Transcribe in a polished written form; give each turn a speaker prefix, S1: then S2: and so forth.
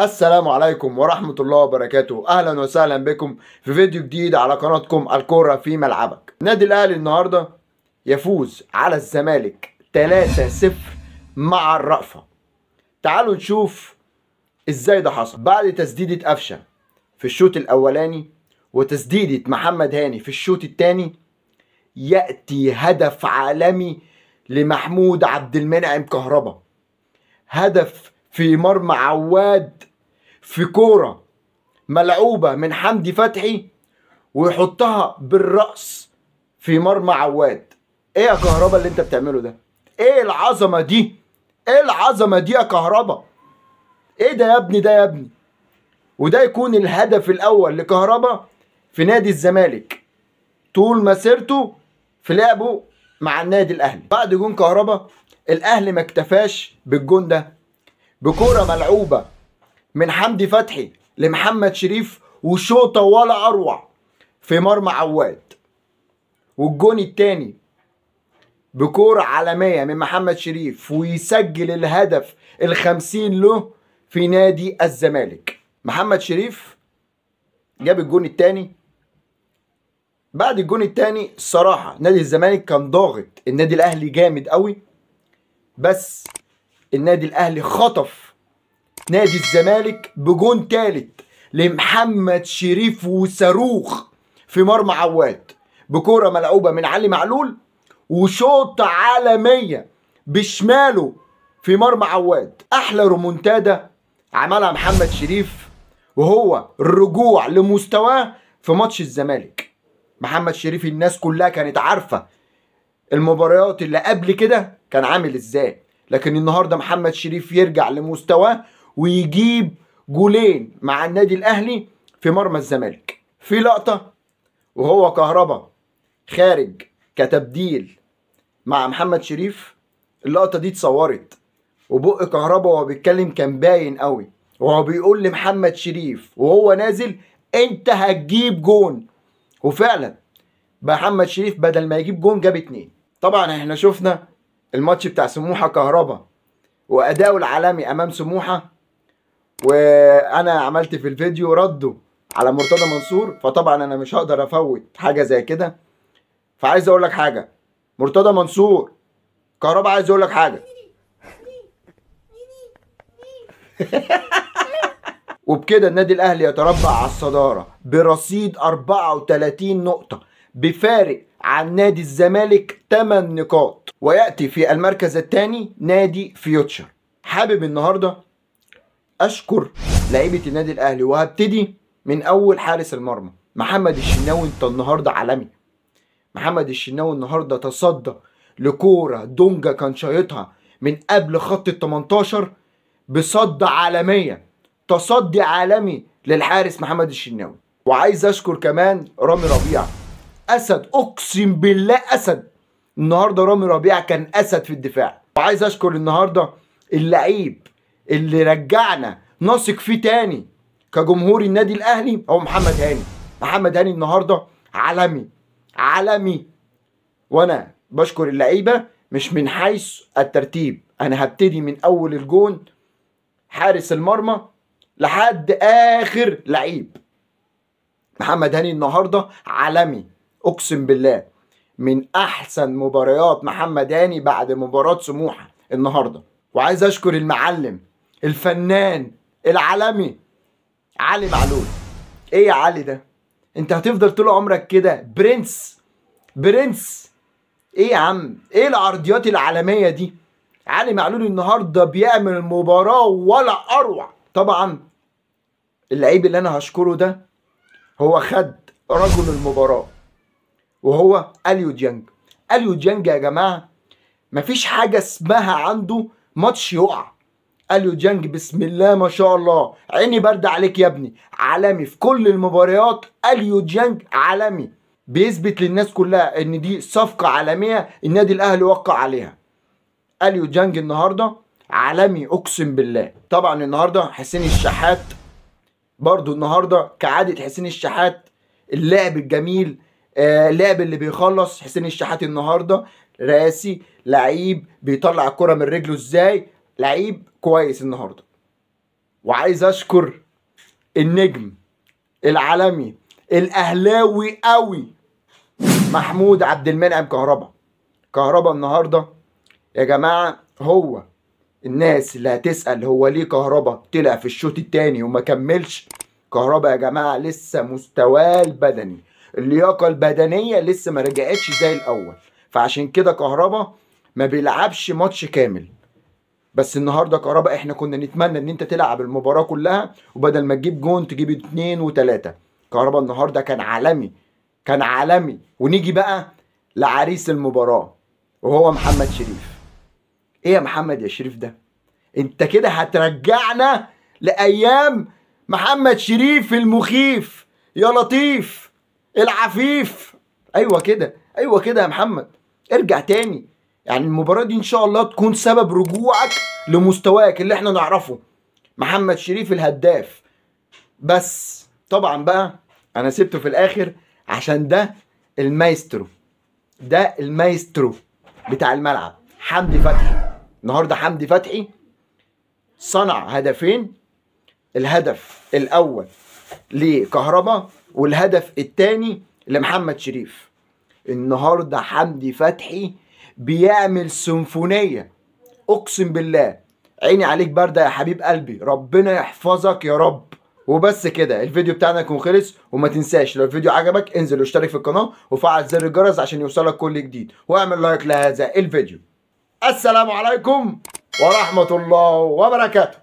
S1: السلام عليكم ورحمة الله وبركاته. أهلا وسهلا بكم في فيديو جديد على قناتكم الكورة في ملعبك. النادي الأهلي النهاردة يفوز على الزمالك 3-0 مع الرأفة. تعالوا نشوف ازاي ده حصل. بعد تسديدة قفشة في الشوط الأولاني وتسديدة محمد هاني في الشوط الثاني، يأتي هدف عالمي لمحمود عبد المنعم كهربا، هدف في مرمى عواد في كورة ملعوبة من حمدي فتحي ويحطها بالرأس في مرمى عواد. ايه يا كهربا اللي انت بتعمله ده؟ ايه العظمة دي؟ ايه العظمة دي يا كهربا؟ ايه ده يا ابني؟ ده يا ابني. وده يكون الهدف الاول لكهربا في نادي الزمالك طول مسيرته في لعبه مع النادي الاهلي. بعد جون كهربا الاهلي ما اكتفاش بالجون ده، بكورة ملعوبة من حمدي فتحي لمحمد شريف وشوطة ولا أروع في مرمى عواد. والجون التاني بكورة عالمية من محمد شريف ويسجل الهدف 50 له في نادي الزمالك. محمد شريف جاب الجون التاني. بعد الجون التاني الصراحة نادي الزمالك كان ضاغط النادي الأهلي جامد قوي، بس النادي الاهلي خطف نادي الزمالك بجون تالت لمحمد شريف وصاروخ في مرمى عواد، بكوره ملعوبه من علي معلول وشوطه عالمية بشماله في مرمى عواد. احلى رومونتادا عملها محمد شريف وهو الرجوع لمستواه في ماتش الزمالك. محمد شريف الناس كلها كانت عارفه المباريات اللي قبل كده كان عامل ازاي، لكن النهارده محمد شريف يرجع لمستواه ويجيب جولين مع النادي الاهلي في مرمى الزمالك. في لقطة وهو كهربا خارج كتبديل مع محمد شريف، اللقطة دي اتصورت وبق كهربا وهو بيتكلم كان باين قوي، وهو بيقول لمحمد شريف وهو نازل انت هتجيب جون، وفعلا محمد شريف بدل ما يجيب جون جاب 2. طبعا احنا شفنا الماتش بتاع سموحة كهربا وأداؤه العالمي أمام سموحة، وأنا عملت في الفيديو رده على مرتضى منصور، فطبعا أنا مش هقدر أفوت حاجة زي كده. فعايز أقول لك حاجة مرتضى منصور، كهربا عايز أقول لك حاجة. وبكده النادي الأهلي يتربع على الصدارة برصيد 34 نقطة بفارق عن نادي الزمالك 8 نقاط، ويأتي في المركز الثاني نادي فيوتشر. حابب النهارده اشكر لعيبة النادي الاهلي، وهبتدي من اول حارس المرمى محمد الشناوي. انت النهارده عالمي. محمد الشناوي النهارده تصدى لكوره دونجا كان شايطها من قبل خط ال 18 بصد عالمية، تصدي عالمي للحارس محمد الشناوي. وعايز اشكر كمان رامي ربيعة، اسد، اقسم بالله اسد. النهارده رامي ربيعة كان اسد في الدفاع. وعايز اشكر النهارده اللعيب اللي رجعنا نثق فيه تاني كجمهور النادي الاهلي، هو محمد هاني. محمد هاني النهارده عالمي عالمي. وانا بشكر اللعيبة مش من حيث الترتيب، انا هبتدي من اول الجون حارس المرمى لحد اخر لعيب. محمد هاني النهارده عالمي، اقسم بالله من احسن مباريات محمد هاني بعد مباراة سموحة النهارده. وعايز اشكر المعلم الفنان العالمي علي معلول. ايه يا علي ده؟ انت هتفضل طول عمرك كده برنس برنس. ايه يا عم؟ ايه العرضيات العالمية دي؟ علي معلول النهارده بيعمل مباراة ولا اروع. طبعا اللعيب اللي انا هشكره ده هو خد رجل المباراة، وهو اليو ديانج. اليو ديانج يا جماعة مفيش حاجة اسمها عنده ماتش يقع. اليو ديانج بسم الله ما شاء الله، عيني باردة عليك يا ابني، عالمي في كل المباريات. اليو ديانج عالمي، بيثبت للناس كلها ان دي صفقة عالمية النادي الاهلي وقع عليها. اليو ديانج النهارده عالمي اقسم بالله. طبعا النهارده حسين الشحات برضو النهارده كعادة حسين الشحات، اللاعب الجميل، اللاعب اللي بيخلص. حسين الشحات النهارده راسي، لعيب بيطلع الكرة من رجله ازاي، لعيب كويس النهارده. وعايز اشكر النجم العالمي الاهلاوي قوي محمود عبد المنعم كهربا. كهربا النهارده يا جماعة، هو الناس اللي هتسأل هو ليه كهربا طلع في الشوط الثاني وما كملش، كهربا يا جماعة لسه مستواه البدني، اللياقة البدنية لسه ما رجعتش زي الاول، فعشان كده كهربا ما بيلعبش ماتش كامل. بس النهارده كهربا احنا كنا نتمنى ان انت تلعب المباراة كلها، وبدل ما تجيب جون تجيب 2 و3. كهربا النهارده كان عالمي، كان عالمي. ونيجي بقى لعريس المباراة وهو محمد شريف. ايه يا محمد يا شريف ده؟ انت كده هترجعنا لايام محمد شريف المخيف، يا لطيف العفيف. ايوه كده، ايوه كده يا محمد، ارجع تاني. يعني المباراة دي ان شاء الله تكون سبب رجوعك لمستواك اللي احنا نعرفه، محمد شريف الهداف. بس طبعا بقى انا سبته في الاخر عشان ده المايسترو، ده المايسترو بتاع الملعب، حمدي فتحي. النهارده حمدي فتحي صنع هدفين، الهدف الاول لكهربا والهدف الثاني لمحمد شريف. النهارده حمدي فتحي بيعمل سيمفونية، اقسم بالله عيني عليك باردة يا حبيب قلبي، ربنا يحفظك يا رب. وبس كده الفيديو بتاعنا يكون خلص، وما تنساش لو الفيديو عجبك انزل واشترك في القناة وفعل زر الجرس عشان يوصلك كل جديد، واعمل لايك لهذا الفيديو. السلام عليكم ورحمة الله وبركاته.